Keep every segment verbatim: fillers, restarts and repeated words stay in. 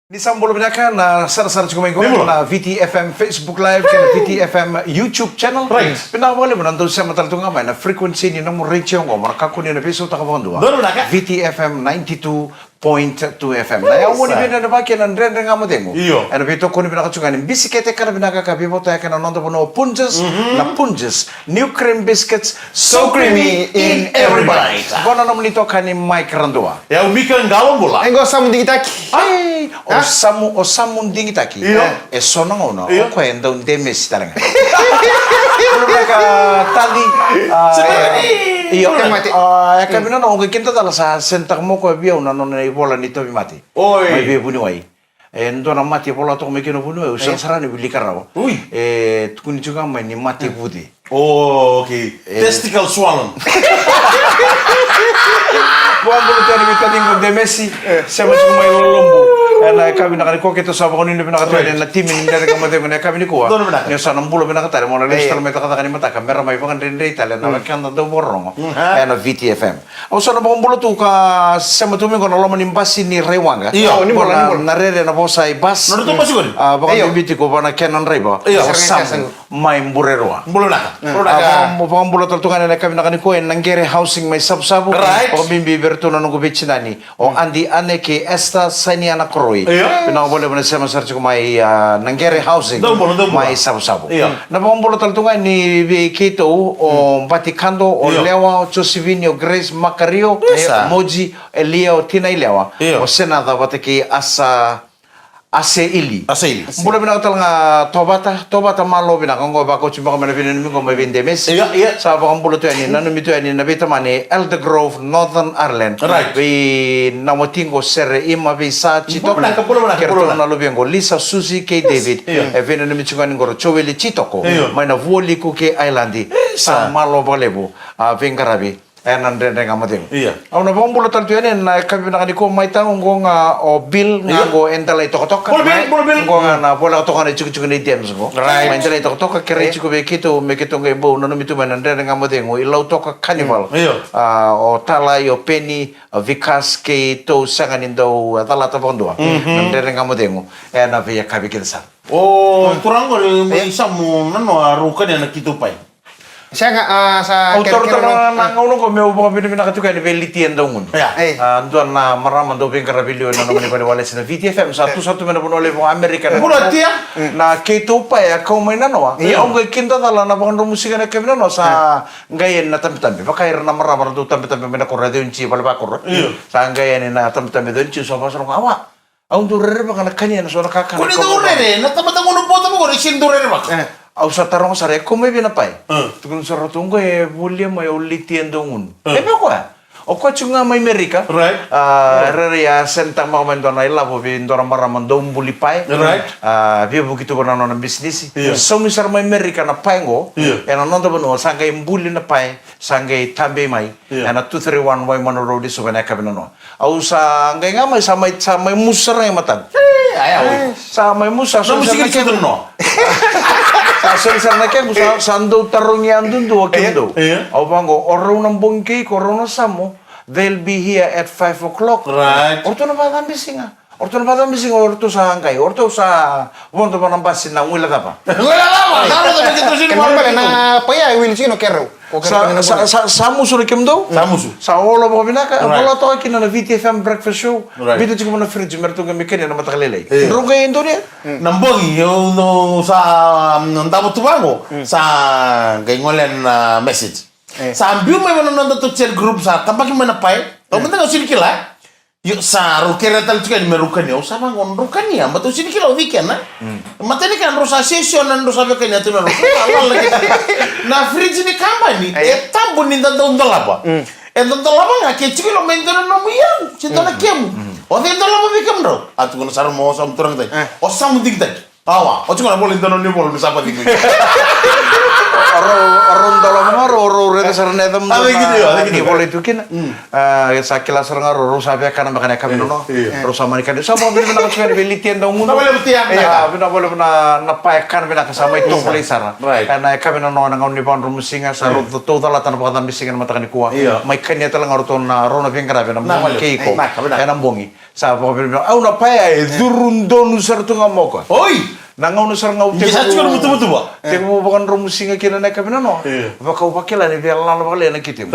Ni sa bula vinaka na sarasara tiko mai qo na V T F M Facebook Live kei na V T F M YouTube channel. Right. Vinaka vakalevu na dau sema tale tu ga mai na frequency ni nomu retio qo, mo na kakua ni na veisautaka vakadua. Donu vinaka. V T F M ninety-two point two F M. Na yau ni vina na vaki na Dredre Ga Mo Cegu. Io. Ena veitokoni vinaka tu ga ni bisikete kana vinaka ka veivotayaka na noda vanua Punjas, na Punjas New Cream Biscuits, so creamy in every bite. Qo na nomuni itokani Mike Radua. E au Mika Qalo, bula. E qo Samu Digitaki. Ai, o Samu, o Samu Digitaki. Io. E so na gauna o koya e dau demesi tale ga. Bula vinaka Tali. Io. E kavina na oqo kina tala sa senditaka mo koya vei au na nona ivola ni tauvimate. Oi. Mai vei vuniwai. E dua na mate e vola toka mai kina vuniwai, au sega sara ni wilika rawa. Ui. E tukuni tiko ga mai ni mate vuce. Oh, okay. Testicle swollen. Vakabula tale vei Tali qo demesi. Sema tiko mai Lolobu. Ena yakavi vinaka nikua keitou sa vakanuinui vinaka tale na timi ni Dredre Ga Mo Cegu ena yakavi nikua. Ni o sa na bula vinaka tale mo na lesu tale mai cakacaka ni mataka mera mai vakadredrei tale na wekada dau vakarorogo ena V T F M. Au sa na vakabula tu ka sema tu mai qo na loma ni basi ni Raiwaqa. Io. Ni bula, ni bula. Na rere na vosa i basi. Vakabibi tiko vua na kena draiva. Io. O Samu mai Burerua. Bula vinaka. Bula vinaka. Vakabula tale tu ga ena yakavi vinaka nikua ena Qere Housing mai Savusavu. Right. Vakabibi vei iratou na noqu veitinani, o Adi Ane kei Esther Sainiana Koroi. Io. Vinaka vakalevu na sema sara tiko mai na Qere Housing mai Savusavu. Io. Na vakabula tale tu ga ni vei keitou o Bati Kado, o Lewa, o Josivini, o Grace Makario, o Moji, Elia, o Tina Ilewa, o Senaca vata kei Asa Ase Ili. Ase Ili. Bula vinaka tale ga Tovata, Tovata, malo vinaka qo, vakauti beka mai na veinanumi qo mai vei Demesi. Io, io. Sa vakabula tu yani, nanumi tu yani na veitamani Elder Grove, Northern Ireland. Right. Vei na watiqu Sere Ima, vei Sa Titoko. Bula vinaka, bula vinaka, bula vinaka. Na luvequ Lisa, Susi kei David. Io. E veinanumi tiko yani qo Joeli Titoko. Io. Mai na Vualiku kei Ireland. Sa malo vakalevu. A veiqaravi. Ena Dredre Ga Mo Cegu. Io. Au na vakabula tale tu yani ena yakavi vinaka nikua mai tau qo ga o Bill ga qo e Delaitokatoka. Bula Bill, bula Bill. Qo ga na voleka toka na itikotiko ni Dems qo. Right. Mai Delaitokatoka, kerei tiko vei keitou me keitou qai bau nanumi tu mai na Dredre Ga Mo Cegu i Lautoka Carnival. Io. A, o Talai, o Peni, o Vikas keitou sega ni dau calata vakadua. Na Dredre Ga Mo Cegu ena veiyakavi kece sara. O turaga qori mai Samu, nanoa rau kania na keitou pai? Sega, a, sa au taura na gauna qo meu vakavinavinaka tiko yani vei Litia Daugunu. Ia. A, dua na marama dau veiqaravi liu ena nomuni vale walesi na V T F M, sa tu sara tu mai na vanua levu o Amerika. Bula Tia. Na keitou pai a kau mai nanoa. Io. Au qai kidacala na vakadromusika na kevei nanoa sa qai yani na tabetabe. Vaka ira na marama ra dau tabetabe mai na koro e Ceuji, vale vakoro. Io. Sa qai yani na tabetabe e Ceuji, sa vakasoroka, awa. Au dau rerevaka na kania na so na kakana. Ko ni dau rere, na tamata gunu bota mo ko ni sini dau rerevaka. E, au sa taroga sara, e kau mai vei na pai. Tukuna sara ratou qo e volia mai o Litia Daugunu. E vei koya? O koya tiko ga mai Merika. Right. A, rere a senditaka mai dua na ilavo vei dua na marama dau buli pai. Right. A, veivuke tu vua na nona bisinisi. Io. Saumi sara mai Merika na pai qo. Io. Ena noda vanua sa qai buli na pai. Sa qai tabe mai. Io. Ena two three one Waimanu Road i Suva ena yakavi nanoa. Au sa qai ga mai, sa mai, sa mai musu sara ga i mataqu. E, aya, oi. Sa mai musu, sa soli sara na kequ. Sa soli sara na kequ, sa, sa dau tarogi yadudua kemudou. Io. Au vaqo, o rau na bogi kei iko, o rau na Samu, they'll be here at five o'clock. Right. O ratou na vakacabe siga. O ratou na vakacabe siga, o ratou sa qai, o ratou sa vodo va na basi na guilecava. Guilecava, sa vodo va na keitou sini. Kena vale na paia e wili tiko na kereu. Sa, sa, sa, sa musu na kemudou? Sa musu. Sa olo vakavinaka, right. Vola toka kina na V T F M Breakfast Show. Right. Biuta tiko mai na fridge, me ratou qai mai kania na mataka lailai. E. Drau qai donuya? Na bogi, au, au sa, mm, davo tu vaqo. Mm. Sa qai gole na message. E. Sa biu mai vei na noda tou chat group, sa tabaki mai na pai. Au mada ga au sini kila. Io, sa rau kerea tale tiko yani me rau kania, au sa vaqo drau kania, baleta au sini kila o cei kena. Mm. Matai ni kena drau sa session, drau sa via kania tu na rau. Sa lala kece. Na fridge ni kabani, e tabu ni da dau dolava. Mm. E dau dolava ga ke tiko lo mai dua na nomu iyau, se dua na kemu. Mm. O cei dolava vei kemudrau? A tukuna sara mo Samu Turaga Tai. E. O Samu Digitaki. Awa, o tiko na vola ni dua na ni vola me sa vacegu. O rau, o rau dolava ga, o rau, o rau raica Sara na yaca mudu ni volai tu kina. Sa kila sara ga rau, rau sa via kana beka na yakavi nanoa. Rau sa mani kana. Sa vakavinavinaka tiko yani vei Litia Daugunu. Vinaka vakalevu na, na pa e kana vinaka, sa mai tovolei sara. Ena yakavi nanoa, na gauna ni vakadromusiga, sa rau tou calata na vakacabisiga na mataka nikua. Mai kania tale ga ratou na, rau na veiqaravi ena bogi kei iko. Ena bogi. Sa vakavinavinaka. Au na pa ya e curu donu sara tu ga mai o koya. Oi! Na gauna sara ga au tekivu, tekivu vakadromusiga kina na yakavi nanoa. Vaka au vakila ni via lala vakalailai na kitemu.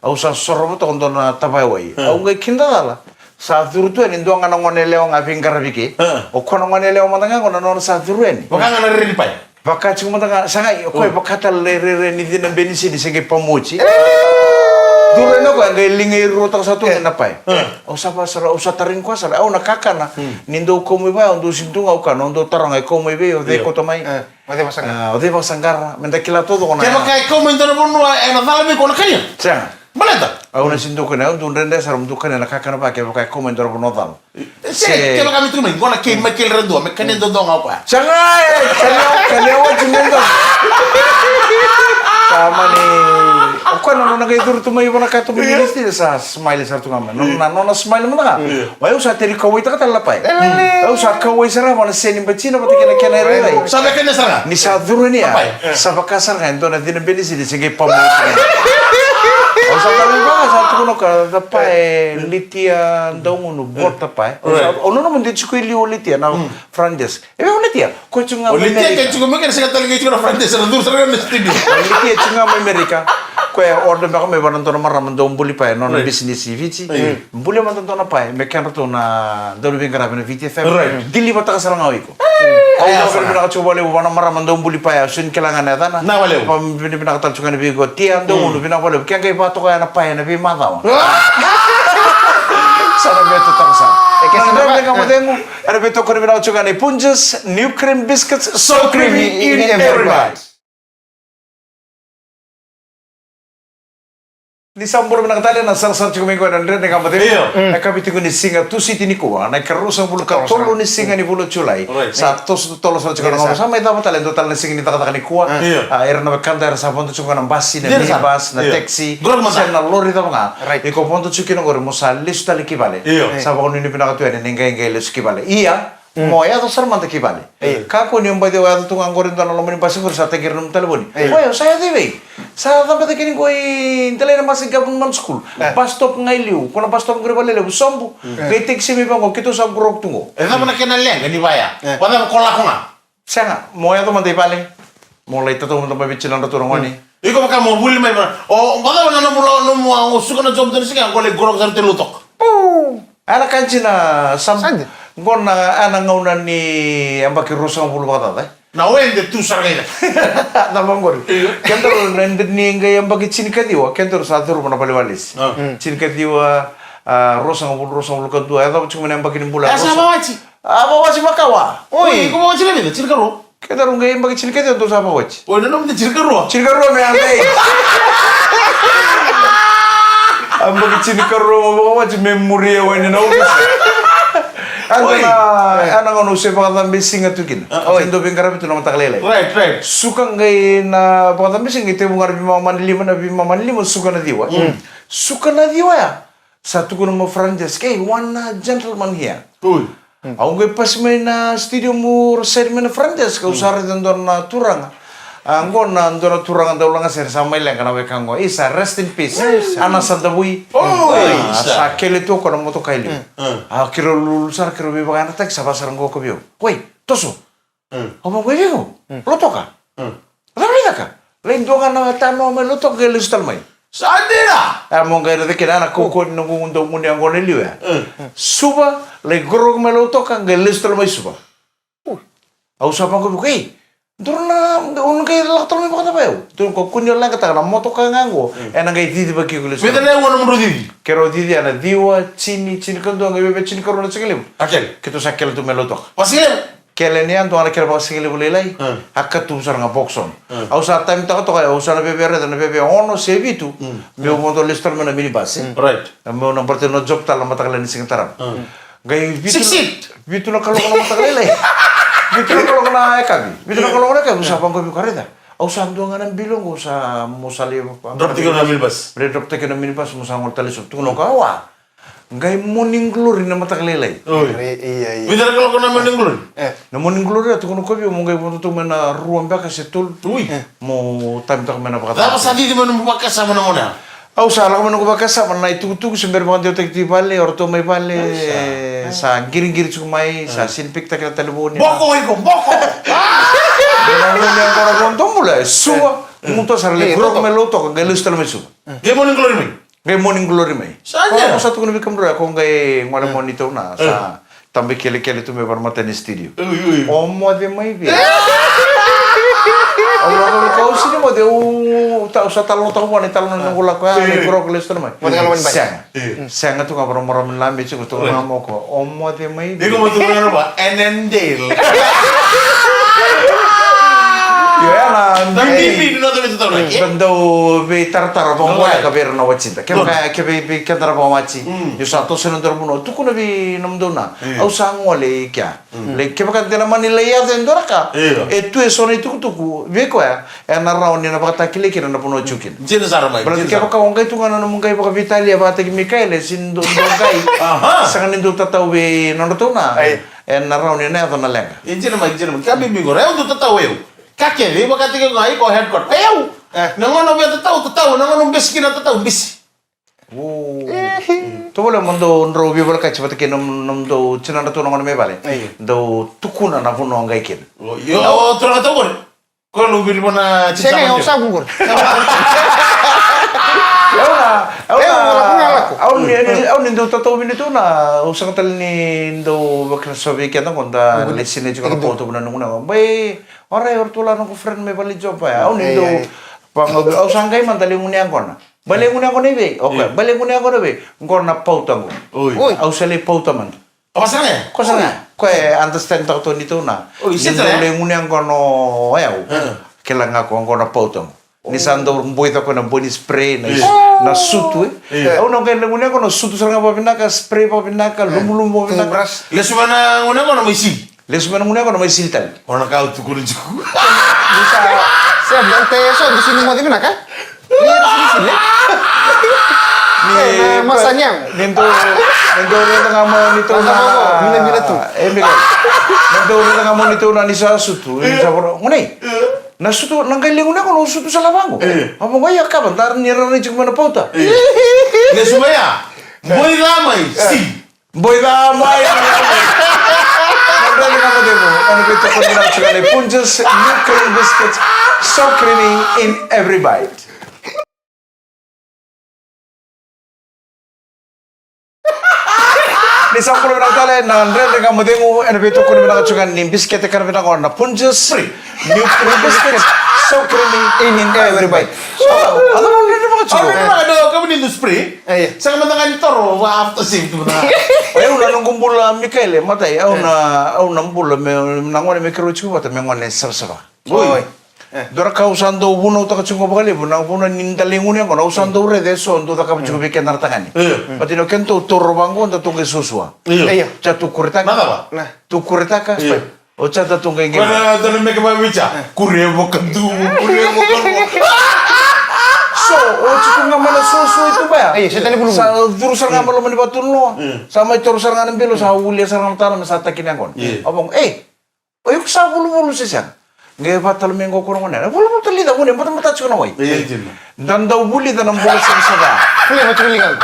Au sa sorova toka dua na tavaya wai. Au qai kidacala. Sa curu tu yani dua ga na gone yalewa ga veiqaravi ke. O koya na gone yalewa mada ga qo na nona sa curu yani. Vaka ga na rere ni pai. Vaka tiko mada ga, sa qai, o koya vaka tale na rere ni cina benisini se qai pamoci. Curu yani o koya, qai liga e rua taka sa tu na pai. Au sa vakasala, au sa tarogi koya sara, au na kakana, ni dou kau mai vaya, au dou sini tu ga au kana, au dou taroga e kau mai vei, o cei kauta mai. O cei vakasaqara. O cei vakasaqara, me da kila taucoko na. Kevaka e kau mai dua na vanua, ena cala vei iko na kania. Sega. Baleta. Au na sini dou kania, au dou dredre sara, mo dou kania na kakana vaka, kevaka e kau mai dua na vanua cala. Se kevaka me tukuna mai, qo na kei Michael Radua, me kania dodonu ga o koya. Sega, e, kania, kania oti me donu. Sa mani, o koya na nona qai curu tu mai vana ka tu mai ni lisi, sa smile sara tu ga mai. Nona, nona smile mada ga. Mai au sa teri kauwaitaka tale na pai. Au sa kauwai sara vana seni batina vata kei na kena irairai. Sa me kania sara ga. Ni sa curu ni ya. Sa vaka sara ga e dua na cina benisini se qai pamu. Au sa tale vaka sa tukuna o koya, the pai, Litia Daugunu, bota pai. Au sa, au nanuma de tiko i liu o Litia na front desk. E vei o Litia? Ko tiko ga mai Amerika. Litia ke tiko mai kena sega tale ga tiko na front desk, na curu sara ga na studio. O Litia tiko ga mai Amerika. Ko e order beka mai vana dua na marama dau buli pai, nona business i Viti. Buli mada dua na pai, me kedratou na dau ni veiqaravi na Viti F M. Dilivataka sara ga o iko. Au vakavinavinaka tiko vakalevu vua na marama dau buli pai, au sega ni kila ga na yacana. Na vakalevu. Vakavinavinaka tale tiko ga ni vei iko Tia Daugunu, vinaka vakalevu. Ke qai vakatoka ya na pai ena veimacawa. Sa na veitataka sara. E ke sa na veiga mo cegu. Era veitokoni vinaka tiko ga na Punjas, New Cream Biscuits, so creamy in every bite. Ni sa bula vinaka tale na sarasara tiko mai qo ena Dredre Ga Mo Cegu. Io. E yakavi tiko ni siga Tusiti nikua, na ikaruasagavulu ka tolu ni siga ni vula o Julai. Sa toso totolo sara tiko na gauna. Sa mai cava tale e dua tale na siga ni cakacaka nikua. Io. A, ira na wekada era sa vodo tiko na basi, na minibus, na taxi, se na lori cava ga. Iko vodo tiko kina qori mo sa lesu tale ki vale. Io. Sa vakanuinui vinaka tu yani ni qai qai lesu ki vale. Ia, mo yaco sara mada ki vale. Kakua ni o baci o yaco tu ga qori dua na loma ni basi qori sa tagi ira nomu talevoni. Oi, o sa yaco i vei? Sa cabeta kina qo i Delainamasi Government School. Bus stop ga i liu. Ko na bus stop qori valelevu sobu. Qai tekisi mai vaqo, keitou sa qoroqo tu qo. E cava na kena leqa ni vaya? Vacava ko lako ga? Sega, mo yaco mada i vale. Mo lai tatau mada mai vei tinadratou na gone. Iko vaka mo vuli mai vana. O, vacava na nomu, nomu, o suka na job dona siga, qo lai qoroqo sara tu e Lautoka. Ena ka jina sa qo na, ena gauna ni yabaki ruasagavulu vakacaca, e? Na wede tu sara ga i na. Na vaqori. Kedaru na, ni qai yabaki tinikaciwa, kedaru sa curuma na valewalesi. Tinikaciwa, a, ruasagavulu, ruasagavulu ka dua, e cava tiko mai na yabaki ni bula. E sa vakawati. A, vakawati makawa. Oi, ko vakawati na vica, tinikarua? Kedaru qai yabaki tinikaciwa dou sa vakawati. Oi, na nomu de tinikarua. Tinikarua me yabaki. Yabaki tinikarua mo vakawati me muria wai ni na uvusi. Oi. Ena gauna au se vakacabe siga tu kina. Oi. Se dou veiqaravi tu na mataka lailai. Right, right. Suka qai na vakacabe siga qai tevu ga na veimama ni lima, na veimama ni lima suka na ciwa. Suka na ciwa ya. Sa tukuna mo Frances, "Hey, one, uh, gentleman here." Ui. Au qai pasi mai na studio mo sere mai na Frances, kau sa raica dua na turaga. A, qo na dua na turaga dau lagasere sa mai leqa na weka qo. Isa, rest in peace. Ana Sadavui. Oi, a, sa kele tu o koya na motoka e liu. A, keirau lululu sara, keirau veivakayagataki, sa vakasara qo o koya vei au. Wei, toso. Au vaqo, "E vei ko? Lautoka? Cava na caka?" Lai dua ga na tanoa mai Lautoka qai lesu tale mai. Sa dina! E, mo qai raica kina na kaukauwa ni noqu dau gunu yaqona e liu ya. Suva, lai qoroqo mai Lautoka qai lesu tale mai Suva. Au sa vaqo vei koya, "Ei, duru na, au na qai lako tale mai vakacava au?" Duru ko kua ni o leqataka na motoka ga qo, ena qai cici vaki iko lesu. Vica na aua nomudrau cici? Keirau cici ena ciwa, tini, tinikadua, qai veve tinikarua na sigalevu. A kele. Keitou sa kele tu mai Lautoka. Vasigalevu? Kele ni a dua na kele vakasigalevu lailai. A katuvu sara ga Vauxhall. Au sa taimitaka toka, au sa na veve raica na veve ono se vitu. Meu vodo lesu tale mai na minibus. Right. Meu na baleta na job tale na mataka lailai ni siga tarava. Qai vitu, vitu na kaloko na mataka lailai. Vitu na kaloko na yakavi. Vitu na kaloko na yakavi, au sa vaqo vei koya, "Raica. Au sa dua ga na bilo qo sa mo sa lai drop taki na minibus. Lai drop taki na minibus mo sa gole tale i Suva. Tukuna o koya, wa. Qai morning glory na mataka lailai. Oi. Re, ia, ia. Vica na kaloko na morning glory? E. Na morning glory a tukuna o koya vei au mo qai vodo tu mai na rua beka se tolu. Ui. E. Mo tamtaka mai na vakataka. Cava sa cici mai na nomu vakasama na gauna ya? Au sa lako mai na noqu vakasama na itukutuku se bera vakadewataki tu i vale, o ratou mai vale, e, sa qiriqiri tiko mai, sa sinipikitaki na talevoni. Boko iko, boko! Ena gauna ya qo na vodo bula, e, Suva. Gutuwa sara, lai kuroko mai Lautoka, qai lesu tale mai Suva. Qai morning glory mai? Qai morning glory mai. Sa dina. Ko sa tukuna vei kemudrau ya, ko qai gole mo ni tauna, sa tabe kelekele tu mai vara mata ni studio. Ui, ui. O moce mai vei? Au lako, au sini moce, au ta-, au sa talanoataka vua na italanoa ni noqu lako ya, na ikuroko lesu tale mai. Moce ga mai. Sega. Sega tu ga vara mora mena me tiko tu ga moko. O moce mai vei? Iko mo tu ga na va, Annandale. Io, ya na bibi. Na bibi ni noda veitataunaki. Sa dau veitaratara vakavoleka vei ira na watchida. Kevaka, kevei, vei keda na vakawatch. Io, sa toso na dua na vanua. Tukuna vei nomudou na. Au sa gole i kea. Lai, kevaka de na mani lai yaco e dua na ka. Io. E tu e so na itukutuku vei koya, ena rawa ni na vakatakilai kina na vanua e tiko kina. Dina sara mai, baleta dina sara. Kevaka o qai tu ga na nomu qai vakaveitalia vakataki Mikaele, se dou, dou qai. Aha. Sega ni dou tatau vei nodratou na. Ai. Ena rawa ni na yaco na leqa. E dina mai, dina mai. Ka bibi qori, au dau tatau eu. Ka kece, e vakataki au ga, iko headquarter. Eu. E. Na gauna au via tatau, tatau. Na gauna au besi kina, tatau, besi. O. Tovolea mo dou drau veivolekati vata kei nom-, nomudou tinadratou na gone mai vale. Io. Dou tukuna na vanua qai kina. O, io, o turaga tau qori. Ko lou viri vana tinadratou. Sega, au sa vu qori. Au na, au na, au ni, au ni dou tatau vini tu na, au sega tale ni dou vakila so vei keda qo da lesine tiko na pauta vuna noqu na. Bai, orai, o ratou la noqu friend mai vale job ya. Au ni dou, au sa qai mada lai gunu yaqona. Balei gunu yaqona i vei? Okay. Balei gunu yaqona i vei? Qo na pauta qo. Oi. Au sa lai pauta mada. Ko sa ga? Ko sa ga? Ko e understand taka tu ni tu na. Oi, ni dou lai gunu yaqona o yau. Kila ga ko qo na pauta qo. Ni sa dau boica ko na body spray, na, na sutu, e. Au na qai lai gunu yaqona, sutu sara ga vakavinaka, spray vakavinaka, lumulumu vakavinaka. Lesu mai na gunu yaqona mai sili. Lesu mai na gunu yaqona mai sili tale. O na ka au tukuna tiko. Ni sa, se a bel te so dusi ni moci vinaka. Ni ra sili sili. Ni masani au. Ni dou, ni dou raica ga mo ni tou na. Mila mila tu. E mila. Ni dou raica ga mo ni tou na ni sa sutu. Ni sa voro. Gunu yaqona. Na sutu, na qai lai gunu yaqona, sutu sa lavaqo. Avo qo ia kava, dar ni rara ni tiko mai na pauta. Lesu mai ya. Boi ga mai. Si. Boi ga mai. Na Dredre Ga Mo Cegu ena veitokoni vinaka tiko ni Punjas, new cream biscuits, so creamy in every bite. Ni sa bula vinaka tale na Dredre Ga Mo Cegu ena veitokoni vinaka tiko ni bisikete kana vinaka na Punjas. New cream biscuits, so creamy in every bite. So, a cava na Dredre Ga Mo Cegu? Au na dau kama ni dau spray. Io. Sega mada ga ni toro, va after shave tu mada ga. O yau na noqu bula, Mikaele, matai, au na, au na bula me na gone me keirau tiko vata me gone savasava. Oi. Dua na ka au sa dau vunautaka tiko vakalevu, na vuna ni da lai gunu yaqona, au sa dau raica eso dau cakava tiko vei keda na tagane. Io. Baleta ni o kedatou taura vaqo, datou qai suasua. Io. Sa tu kuretaka. Na cava? Tu kuretaka. Io. O sa datou qai qai. Koya na dua na meke vakaViti. Kure vakadu, kure vakadu. So, o tiko ga mai na suasua i tuba ya. Io, sa tale vulu. Sa curu sara ga mai loma ni vatu ni loa. Io. Sa mai taura sara ga na bilo, sa ulia sara ga na tana, me sa taki na yaqona. Io. Au vaqo, ei, o iko sa vuluvulu se sega? Qai vata tale mai qo ko na gone. Vuluvulu tale i ca, gone, batabata tiko na wai. Io, dina. Da dau vulica na bula savasava. Flavor tiko ni gone.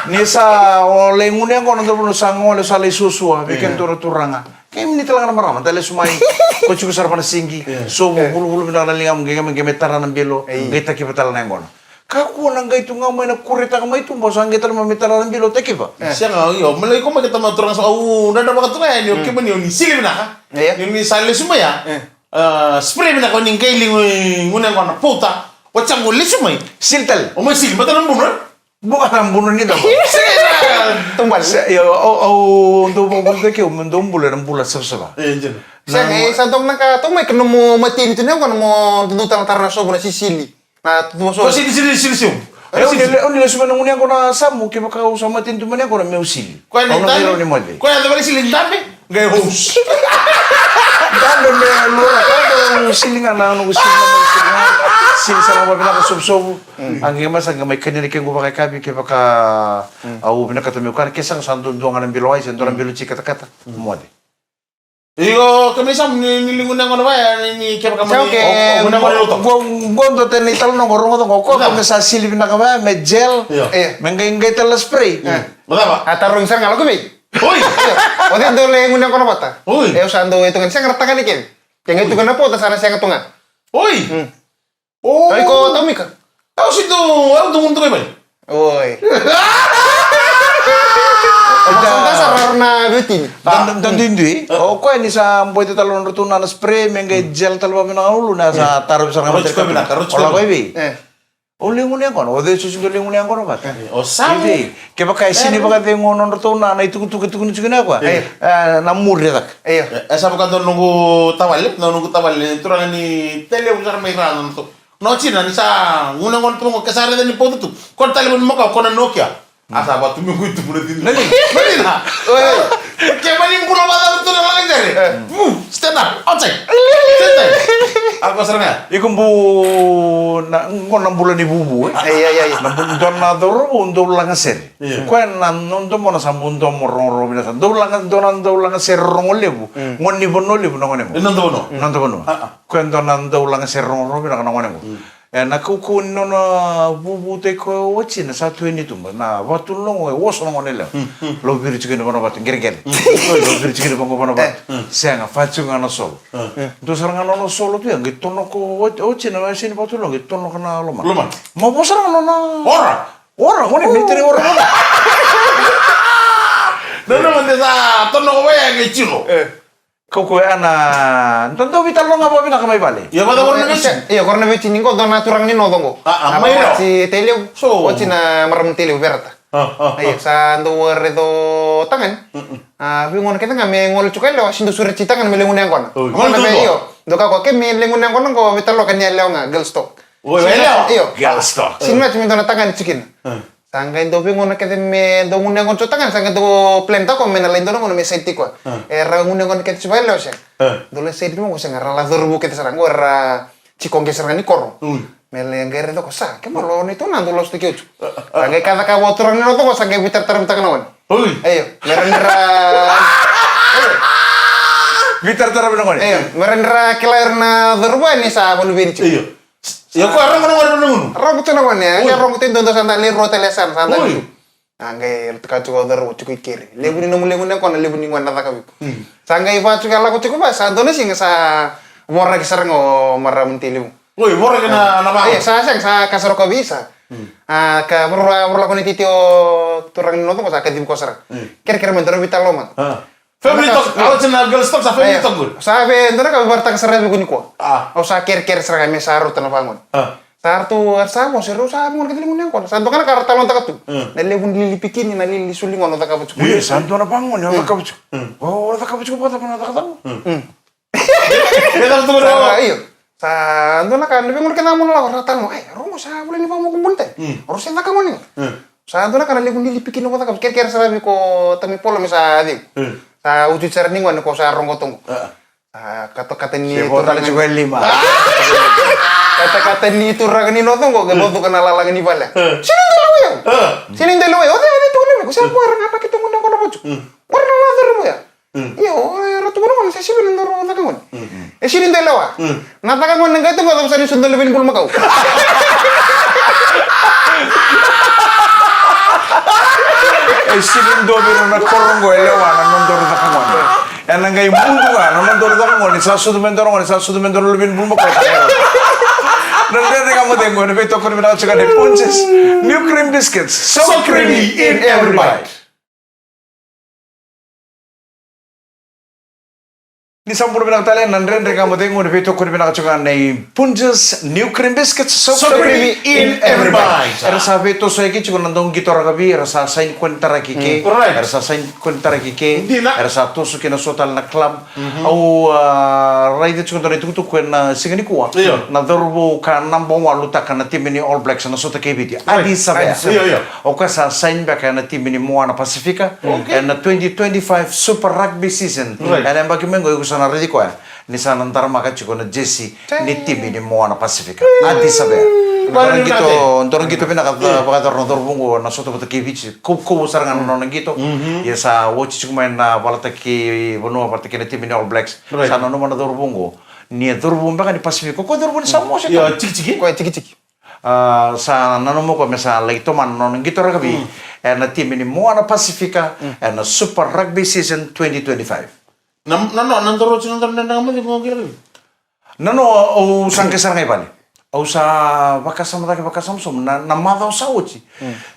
Ni sa o lai gunu yaqona, da vuna sa gole, sa lai suasua vei kedatou na turaga. Kemuni tale ga na marama, da lesu mai. Ko tiko sara vana sigi. Sovu, vuluvulu vinaka na ligamu, qai, qai mai tara na bilo. Qai takiva tale na yaqona. Kakua na qai tu ga mai na kuretaka mai tuba, sa qai tale mai me tara na bilo, takiva. Sega, io, malai ko mai ke tama turaga sa, au dredre vaka tu ga yani, o kemuni o ni sili vinaka. Ni o ni sa lesu mai ya. A, spray vinaka o ni qai lai gunu yaqona, pauta. O sa qai lesu mai. Sili tale. O mai sili, mata na buno. Buka na buno ni taba. Sega. Tumbal. Io, au, au dau vakabulitaki au me dau bula ena bula savasava. E, dina. Sega, e, sa dau na ka, dau mai ke nomu mateni tu na yaqona mo dau talatara na sovu na sisili. Na tutu so. Ko sili, sili, sili, sili. E, au ni le-, au ni lesu mai na gunu yaqona Samu, kevaka au sa mateni tu mai na yaqona meu sili. Koya ni dabe. Koya ni dabe, sili dabe. Qai hose. Dado me lura, dado sili ga na noqu sili na noqu sili ga. Sili sa ga vavinaka sovusovu. A qai mai sa qai mai kania na kequ vakayakavi kevaka au vinakata meu kana, ke sega sa dua, dua ga na bilo wai se dua na bilo tsi katakata. Moce. Io, ke mai sa ni, ni ligu na gona vaya, ni, ni kevaka mai. Sa o ke, o, o, gona gona loto. Qo, qo dua tani tale noqu rogoca qo, ko, ko me sa sili vinaka vaya, me gel. Io. Me qai, qai tale na spray. Mo cava? A tarogi sara ga lako vei. Oi! O cei dau lai gunu yaqona vata? Oi! E, au sa dau, e, tukuna, sega ra tagane kece. Ke qai tukuna na pota, sa na sega tu ga. Oi! Mm. O. Ai, ko Tamika. Au si tu, au tu, tu mai. Oi. O, sa da sa raro na vetini. Da, da, da, duidui. O koya ni sa boita tale nodratou na spray, me qai gel tale vakavinaka na uluna, sa taro sara ga. Rauti koya vinaka, rauti koya. O lako i vei? E. O lai gunu yaqona, o cei so si dau lai gunu yaqona vata? E, o Samu. Io, kevaka e sini vakacegu nodratou na, na itukutuku e tukuni tiko na koya. E. E, na muri e caka. Io. E, e sa vaka dua noqu tavale, na noqu tavale, turaga ni Tailevu sara mai Ra nodratou. Na watina ni sa gunu yaqona tu qo, ke sa raica ni pauta tu. Ko na talevoni makawa, ko na Nokia. A sa vatu me qu tubu na tini. Nani? Nani na? Oi. Ke mani bula vata tu na laga sere. E. Vu, stand up, outside. Stand up. A ko sara ga. Iko bu na, qo na bula ni vuvu, e? Ai, ai, ai. Na bu, dua na cauravou dau lagasere. Io. Koya na noda mona sa bu domo rogorogo vinaka sa. Dau laga, dua na dau lagasere rogo levu. Mm. Gone ni Vanua Levu na gone qo. E noda vanua. Noda vanua. A, a. Koya dua na dau lagasere rogorogo vinaka na gone qo. Mm. E, na kaukauwa ni nona vuvutaki koya o watina sa tu e tuba. Na vatu logo e oso na gone lewa. Mm, mm. Lau viri tiko ni vanavatu, qereqere. Mm. Lau viri tiko ni vanavatu. Mm. Sega, fa tiko ga na solo. Mm. Dua sara ga na nona solo tu ya, qai tonoko o, o watina, e sini vatu logo, qai tonoko na loma. Loma. Ma vo sara ga nona. Ora. Ora, gone, military ora, ora. Nona, mande sa tonoko vaya qai tiro. E. Kaukauwa ya na, da dau veitalanoa ga vakavinaka mai vale. Io, vata ko na veti. Io, ko na veti ni qo, dua na turaga ni Noco qo. A, a, mai Ra. Oti Tailevu. So. Oti na marama ni Tailevu, Verata. A, a, a. Io, sa dau raica o tagane. Mm, mm. A, veigauna kece ga me gole tiko yalewa, sa dau sureti tagane me lai gunu yaqona. Oi. Gole tiko. Io, dau kaya o koya, ke me lai gunu yaqona qo, veitalanoa ka ni yalewa ga, girls talk. Oi, yalewa. Io. Girls talk. Sini mati me dua na tagane tiko kina. Mm. Sa qai dau veigauna kece me dau gunu yaqona tiko tagane, sa qai dau plan taka o koya me na lai dua na gauna me side tiko. E. Era gunu yaqona kece tiko vakayalewa se. E. Dau lai side tiko qo se ga ra la cauravou kece sara qo era tiko qai sara ga ni koro. Ui. Me lai qai raica ko sa, ke malo ni tu na dau lasutaki au tu. E, e, e. Sa qai ka cakava o turaga ni Noco qo, sa qai veitaratara vinaka na gone. Ui. Io, me ra ni ra. Veitaratara vinaka na gone. Io, me ra ni ra kila ira na cauravou ni sa valuve ni tiko. Io. Ia ko a rogo na gone na gunu. Rogo tu na gone, a qai rogo tu e dua, dua sa da lai rua tale yasana, sa da lai tu. A qai rauta ka tiko o cauravou tiko i keri. Levu ni nomu lai gunu yaqona, levu ni gone na caka vei iko. Mm. Sa qai va tiko a lako tiko va, sa dua na siga sa voraki sara ga o marama ni Tailevu. Oi, voraki na, na vagone. E, sa sega, sa ka sara ko vei sa. Mm. A ka voro, voro lako ni titi o turaga ni Noco qo sa kacivi koya sara. Mm. Kerekere me dua na veitalanoa mada. A. Family talk, au sa na girls talk, sa family talk. Sa vei dua na ka veivarataka sara vei iko nikua. A. Au sa kerekere sara ga me sa rauta na vagone. A. Sa ratou, era sa vosa, rau sa vagone ka tale gunu yaqona. Sa dua ga na ka ra talanoataka tu. Mm. Na levu ni lili pikini, na lili suli gone o cakava tiko. Io, sa dua na vagone o cakava tiko. Mm. O cakava tiko, vakacava na cakacaka. Mm. E cakava tu. Sa, io. Sa dua na ka, na veigauna kece ga mo na lako, ra talanoa, e, rau sa volai ni vakamokobuni tani. Mm. Rau se caka gone ga. Mm. Sa dua na ka na levu ni lili pikini o cakava, kerekere sara vei iko tami polo me sa cegu. Mm. Sa ucuucu sara ni gone ko sa rogo toqo. A. Sa katakata ni turaga ni lima. Katakata ni turaga ni Noco qo, qai vacuka na lalaga ni vale. Mm. Sini dau lewa ya. Mm. Sini dau lewa ya. O cei, o cei tukuna vei iko? Sa ko era ga na kei toqo ni gone vatu. Mm. Ko era na la cauravou ya. Mm. Io, e, ra tukuna gone, sa sivi na nodrau caka gone. Mm, mm. E sini dau lewa. Mm. Na caka gone na qai tu qo, sa ni so dau lewe ni bulumakau. E sini dau vei ira na koro qo e lewa na nodaru caka gone. E na qai mudu ga na nodaru caka gone, sa sucu me dua na gone, sa sucu me dua na luve ni bulumakau. Na Dredre Ga Mo Cegu, na veitokoni vinaka tiko nei Punjas New Cream Biscuits. So creamy in every bite. Ni sa bula vinaka tale na Dredre Ga Mo Cegu, na veitokoni vinaka tiko ga nei Punjas New Cream Biscuits, so creamy in every bite. Era sa veitosoyaki tiko na dau qito rakavi, era sa saini konitaraki ke, era sa saini konitaraki ke, era sa toso kina so tale na club. Au, a, raica tiko dua na itukutuku ena siga nikua. Io. Na cauravou ka naba walu taka na timi ni All Blacks na sota kei Viti. Adi Savea. Io, io. O koya sa saini beka ena timi ni Moana Pasifika. Okay. Ena twenty twenty-five Super Rugby season. Right. Ena yabaki mai qo iko sa na raici koya. ni sa na daramaka tiko na jersey ni timi ni Moana Pasifika. Addis Ababa. Dua na qito, dua na qito vinaka, vakayacora na cauravou qo, na sota vata kei Viti. Kaukaua sara ga na nona qito. Ia sa oti tiko mai na valataki vanua, valataki na timi ni All Blacks. Sa nanuma na cauravou qo ni a cauravou beka ni Pasifika. Ko cauravou ni Samoa se Tonga. Tikitiki. Ko e tikitiki. A, sa nanuma ko me sa lai tomana na nona qito rakavi ena timi ni Moana Pasifika ena Super Rugby Season twenty twenty-five. Na, na, na, na doro tiko na doro na na mali ko qira. Na no, au sa qai sara ga i vale. Au sa vakasama cake, vakasama sobu na, na macawa sa oti.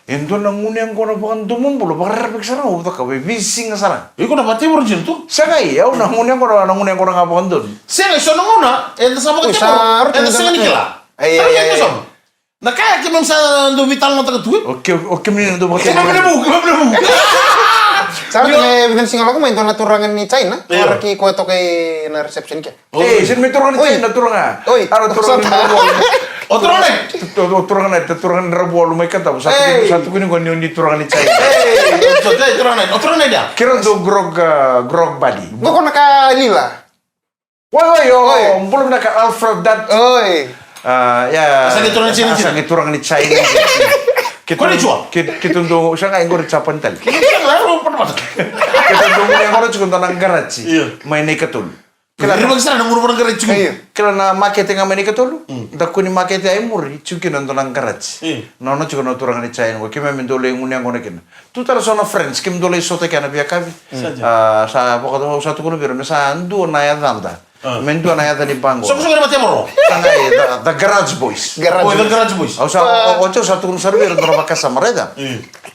E dua na gunu yaqona vakadomobula, vakarerevaki sara ga, au cakava e veisiga sara ga. Iko na vatevoro jina tu? Sega, au na gunu yaqona, na gunu yaqona ga vakadonu. Sega, so na gauna eda sa vakatevoro, eda sega ni kila. Ai, ai, ai. Na ka ya keimami sa dau veitalanoataka tu, e? O ke, o kemuni na dau vakatekivu. Keimami na vu, keimami na vu. Sa rauta me vica na siga lako mai dua na turaga ni China, waraki koya toka i na reception ke. E, sega ni turaga ni China, turaga. Oi. Ara turaga ni Ravualu. O turaga ni? O turaga ni, turaga ni Ravualu mai Kadavu. Sa tukuni, sa tukuni qo ni turaga ni China. O turaga ni, o turaga ni dia? Kira dau grog, grog buddy. Qo ko na ka lila. Oi, oi, oi, bula vinaka Alfred Dad. Oi. A, ia. Sa qai turaga ni China. Sa qai turaga ni China. Konnichiwa. Keitou dau, sa qai qori Japan tale. Keitou dau gunu yaqona tiko dua na qaraji mai Naikatolu. Kila na makete ga mai Naikatolu. Da kua ni makete ai muri tiko kina dua na qaraji. Nona tiko na turaga ni China qo, keimami dau lai gunu yaqona kina. Tu tale so na friends, keimami dau lai sota kina via kavi. A, sa vaka, au sa tukuna vei ira me sa dua na yacada. Me dua na yaca ni ba qo. Soqosoqo ni matevoro. Sa qai, the, the Garage Boys. Garage Boys. The Garage Boys. Au sa, o, o, au sa tukuna sara vei ira dua na vakasama, raica.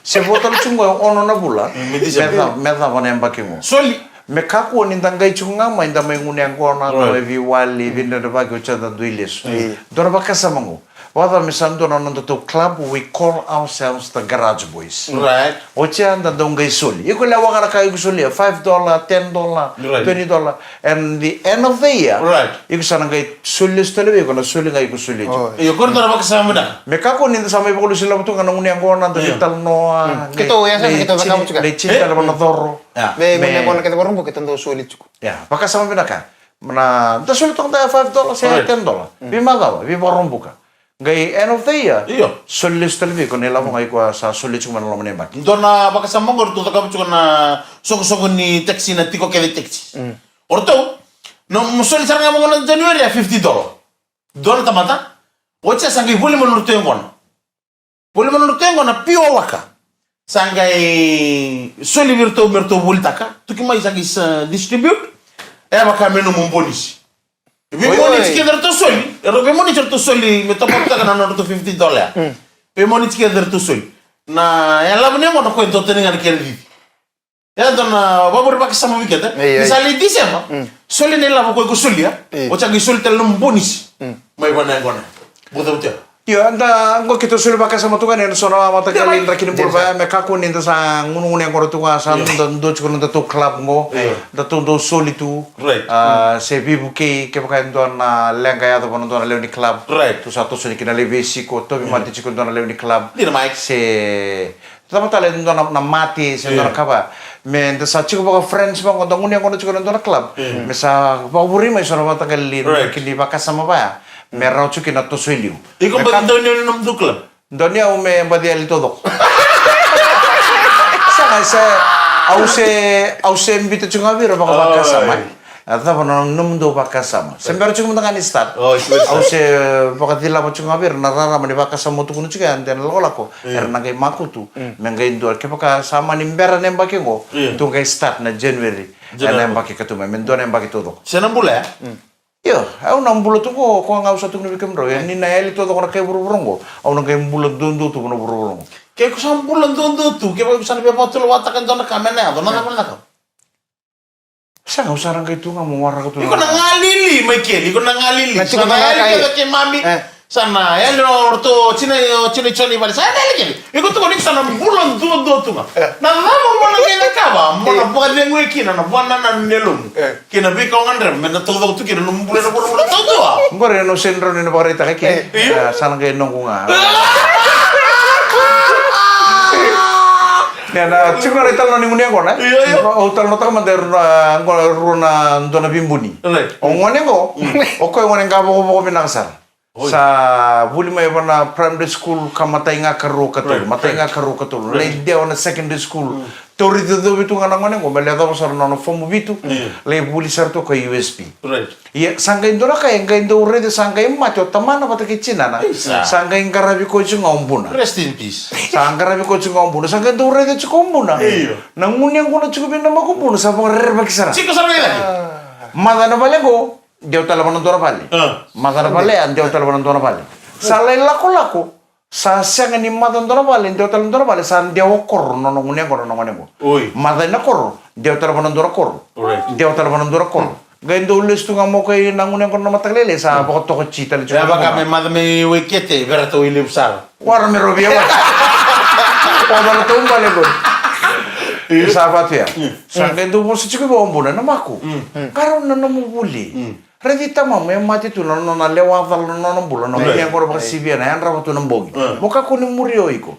Se vo tale tiko qo e ono na vula. Me cava, me cava na yabaki qo. Soli. Me kakua ni da qai tiko ga mai, da mai gunu yaqona, da mai veiwali, veidredrevaki, oti ya da dui lesu. Dua na vakasama qo. Vakacava me sa dua na nodatou club, we call ourselves the Garage Boys. Right. Oti ya da dau qai soli. Iko lewa ga na ka iko solia, five dollar, ten dollar, twenty dollar. And the end of the year, iko sa na qai soli lesu tale vei iko na soli ga iko solia tiko. Io, qori dua na vakasama vinaka. Me kakua ni da sa mai vakalesui lavo tu ga na gunu yaqona, da veitalanoa. Keitou, ia sa na keitou cakava tiko. Lai tini tale vana coro. Me gunu yaqona kece vakarau qo keitou dau soli tiko. Ia, vakasama vinaka. Na, da soli toka da five dollar se ten dollar. Veimacawa, veivakarobuka. Qai end of the year. Io. Soli lesu tale vei iko na ilavo ga iko a sa soli tiko mai na loma ni yabaki. Dua na vakasama qo ratou cakava tiko na soqosoqo ni taxi, na tiko kece taxi. O ratou, na mo soli sara ga mo gona January a fifty dollar. Dua na tamata. Oti ya sa qai voli mai na nodratou yaqona. Voli mai na nodratou yaqona, pure worker. Sa qai soli vei iratou me ratou volitaka, tuki mai sa qai sa distribute. E vaka me nomu bonisi. Veimoniti kece ratou soli, e rau veimoniti ratou soli me topataka na nodratou fifty dollar. Veimoniti kece ratou soli. Na yalava ni yaqona ko e dua tani ga na kena cici. E dua na vavure vakasama vei keda. Ni sa lai December. Soli na ilavo ko iko solia. Oti sa qai soli tale na bonisi. Mai vana yaqona. Buta utia. Io, eda qo keitou soli vakasama tu ga ena so na mataqali draki ni bula vaya me kakua ni da sa gunugunu yaqona tu ga sa da dua tiko na datou club qo. Datou dau soli tu. Se veivukei kevaka e dua na leqa yaco vua na dua na lewe ni club. Tu sa toso ni kina lai veisiko, tauvimate tiko dua na lewe ni club. Se Cava tale e dua na, na mate, se dua na ka vaya. Me da sa tiko vaka friends vaqo, da gunu yaqona tiko na dua na club. Me sa vakavuri mai so na mataqali, right, kini vakasama vaya. Me rawa tiko kina toso i liu. Iko me bau ka- dau ni nomudou club? Dau ni au me baci yali taucoko. Sa, sa, au se, au se bita tiko ga vei ira vaka, oh, vakasama. Ai. A cava na nomudou vakasama? Se bera tiko mada ga ni start. Oh, sure, sure. Au se vakacilava tiko ga vei ira na rarama ni vakasama au tukuna tiko ya, de na lakolako. Mm. Era na qai makutu. Mm. Me qai dua, kevaka sa mani bera na yabaki qo, mm, tou qai start na January. January. Ena yabaki ka tu mai, me dua na yabaki taucoko. Se na bula ya? Mm. Io, au na bula tu qo, koya ga au sa tukuna vei kemudrau. Ia, mm, ni na yali taucoko na kai vuravura qo, au na qai bula duadua tu vua na vuravura qo. Ke ko sa bula duadua tu, kevaka ko sa na via vakatulewataka e dua na ka me na yaco, na cava na ka? Sega, au sa na qai tu ga mo waraka tu. Iko na galili, Michael, iko na galili. Na tiko na yali kece keimami. Eh. Sa na yali o ratou, o tina, o tina i Joni vale. Sa na yali kece. Iko tu ga ni sa na bula duadua tu ga. Eh. Na cava mo na qai cakava? Mo na vakacegui kina na vakanananu ni yalomu. Eh. Kei na veika o gadreva me na taucoko tu kina na nomu bula ena vuravura taudua. Qori ena au sega ni rawa ni na vakaraitaka kina. Eh. Io. Eh, sa na qai noqu ga. Ena tiko na italanoa ni gone yaqona. Io, io. Au talanoataka mada e rua na, qo, rua na dua na veibuni. Right. O gone qo, o koya gone qavokavoko vinaka sara. Oi. Sa vuli mai va na primary school ka matai ga karua katolu, right, matai ga karua katolu. Right. Lai dewa na secondary school. Mm. Tauri cocovi tu ga na gone qo, me lai yacova sara na nona fomu vitu. Mm. Lai vuli sara tu ka U S P. Right. Ia, sa qai dua na ka, e qai dau raica, sa qai mate o tamana vata kei tinana. Isa. Sa qai qaravi koya tiko ga o buna. Rest in peace. Sa qaravi koya tiko ga o buna. Sa qai dau raica tiko o buna. Io. Na gunu yaqona tiko vei na mako buna, sa vakarerevaki sara. Tiko sara vei cake. Maca na vale qo, dewa tale va na dua na vale. Ah. Maca na vale, a dewa tale va na dua na vale. Sa lai lakolako. Sa sega ni maca dua na vale, dewa tale dua na vale, sa dewa koro na nona gunu yaqona na gone qo. Oi. Maca na koro, dewa tale va na dua na koro. Right. Dewa tale va na dua na koro. Qai dau lesu tu ga mo koya na gunu yaqona na mataka lailai, sa vakatoka tsi tale tsi. Ya vaka me maca me wai kete, vera tau i levu sara. Wara me rovia wa. Wara tau bale qo. Io. Sa vatu ya. Mm. Sa qai dau vosa tiko vua o buna, na mako. Mm. Qarauna na nomu vuli. Mm. Raici tamamu e mate tu na nona lewa cala na nona bula, na gunu yaqona vakasivia na yadrava tu na bogi. Mo kakua ni muria o iko.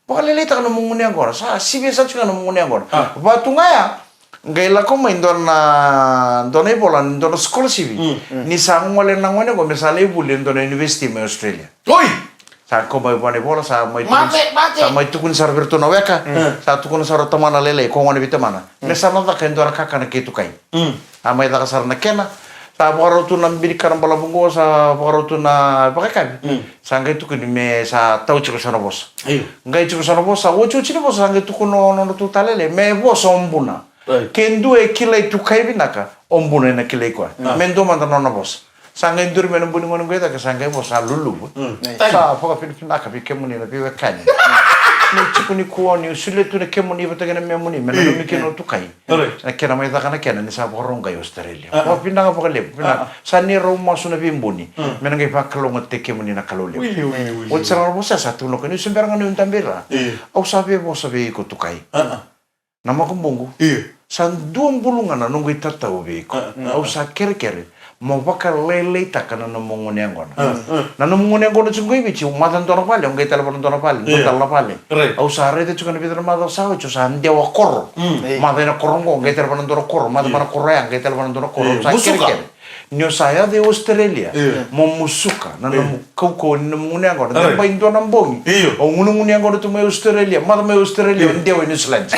Vakalailaitaka na nomu gunu yaqona, sa sivia sara tiko na nomu gunu yaqona. Va tu ga ya, qai lako mai dua na, dua na ivola, dua na scholarship. Ni sa gole na gone qo me sa lai vuli e dua na university mai Australia. Oi! Sa kau mai vua na ivola, sa mai tukuni, sa mai tukuni sara vei iratou na weka. Sa tukuna sara o tamana lailai, ko gone vei tamana. Me sa na caka e dua na kakana kei tukai. A mai caka sara na kena. Sa vakarau tu na bini kana balavu qo, sa vakarau tu na vakayakavi. Sa qai tukuni me sa tau tiko so na vosa. Io. Qai tiko so na vosa, otioti ni vosa, sa qai tukuna o nodratou tale lailai, me vosa o buna. Right. Ke dua e kilai tukai vinaka, o buna ena kilai koya. Me dua mada na nona vosa. Sa qai duri mai na buni gone qo i cake, sa qai vosa, sa luluvu. Sa vakavinavinaka vei kemuni na veiwekani. Ni tiko nikua niu solia tu na kemuni vata kei na memuni me nanumi kina o tukai. Right. Na kena mai caka na kena ni sa vakarau qai Australia. Vinaka vakalevu, vinaka. Sa ni rau masu na veibuni. Me na qai vakalougatataki kemuni na Kalou levu. Ui, ui, ui. Oti sara na vosa sa tukuna o koya, niu se bera ga niu dabe i ra. Au sa via vosa vei iko tukai. Na makubuqu. Io. Sa dua bulu ga na noqu itatau vei iko. Au sa kerekere mo vakalailaitaka na nomu gunu yaqona. Na nomu gunu yaqona tiko qo i Viti, o maca dua na vale, o qai tale va na dua na vale, dua tale na vale. Right. Au sa raica tiko na vica na macawa sa oti, o sa dewa koro. Maca ena koro qo, o qai tale va na dua na koro, maca va na koro ya, o qai tale va na dua na koro. Io, au sa kerekere. Ni o sa yaco i Australia, mo musuka na nomu kaukauwa ni nomu gunu yaqona. Right. Bai dua na bogi. Io. O gunugunu yaqona tu mai Australia, maca mai Australia, o dewa i New Zealand.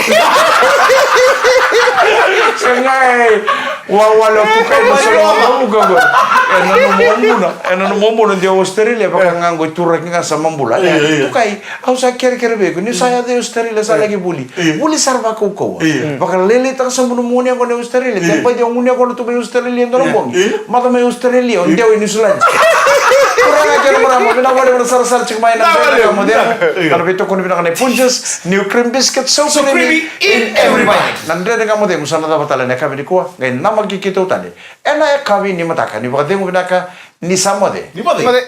Segai, wawale o tukai na sala o buna. E na nomu buna, e na nomu buna, dewa Australia, vaka ga qo i turaki ga sa mabula. Io, io. Tukai, au sa kerekere vei iko, ni sa yaco i Australia, sa laki vuli. Io. Vuli sara vakaukauwa. Io. Vakalailaitaka sobu na nomu gunu yaqona i Australia. Io. Bai dua gunu yaqona tu mai Australia, dua na bogi. Io. Maca mai Australia, o dewa i New Zealand. Turaga kei na marama, vinaka vakalevu na sarasara tiko mai na Dredre Ga Mo Cegu. Io. Ka na veitokoni vinaka nei Punjas, new cream biscuit, so creamy in every bite. Na Dredre Ga Mo Cegu sa na cava tale ena yakavi nikua, qai namaki keitou tale ena yakavi ni mataka. Ni vakacegu vinaka, ni sa moce. Ni moce. Moce.